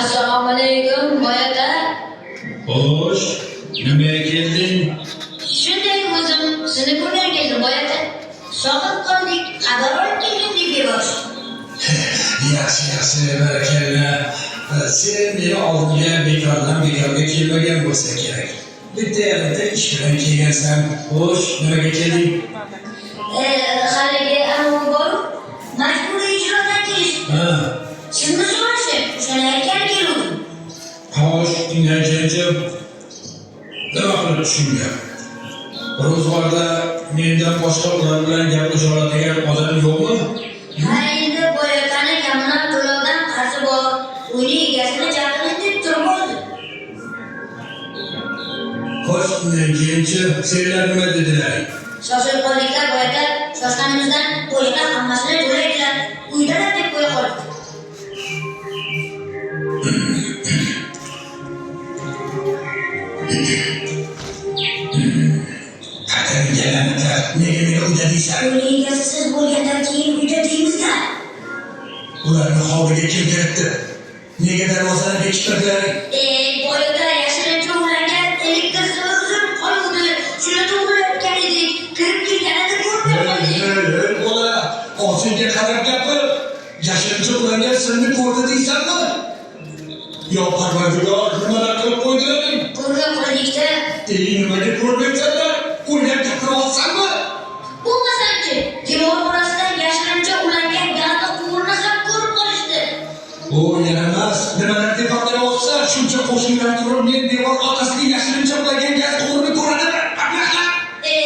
Assalomu alaykum, boy ota. Xo'sh, nimaga kelding? Shunday o'zim sizni ko'rgani keldim, boy ota. Sog'inib qoldik, xabar olib keldim deb bebosh. Yaxshi, yaxshi, barakalla. Sen meni oldimga bekordan bekorga kelmagan bo'lsa kerak. Bitta yarimta ish bilan kelgansan. Xo'sh, nimaga kelding? Haligi anavi borib, majburiy ijrodan kelish. Ha, Sizni so'rashdi, o'shani aytgani keluvdim. Xo'sh, undan keyinchi nima qilib tushungan? Ro'zg'orda mendan boshqa ular bilan gaplasha oladigan odam yo'qmi? Ha, endi boy otani kommunal to'lovdan qarzi bor. Uyni egasini chaqiring deb turib oldi. Xo'sh, undan keyinchi senlar nima dedilaring? Shoshilib qoldiklar, boy ota. Shoshganimizdan boylar hammasini to'laydilar. Uydalar deb qo'ya qoldik. Qaytaringga la'natlar, nega meni uyda deysan? Uyni egasi siz bo'lgandan keyin uyda deymiz-da. Ularni hovliga kim kiritdi? Nega darvozani bekittirdilaring? Boy ota, yashirincha ulangan elektr simi uzilib qoluvdi. Shuni to'g'rilayotgan edik. Kirib kelganini ko'rmay qoldik. Hey, hey, bola, og'zingga qarab gapir. Yashirincha ulangan simni ko'rdi deysanmi? Yo parvardigor, nimalar qilib qo'ydilaring? Ko'rgan qoldikda. Ey, nimaga ko'rmayapsanlar? O'ylab gapiryapsan.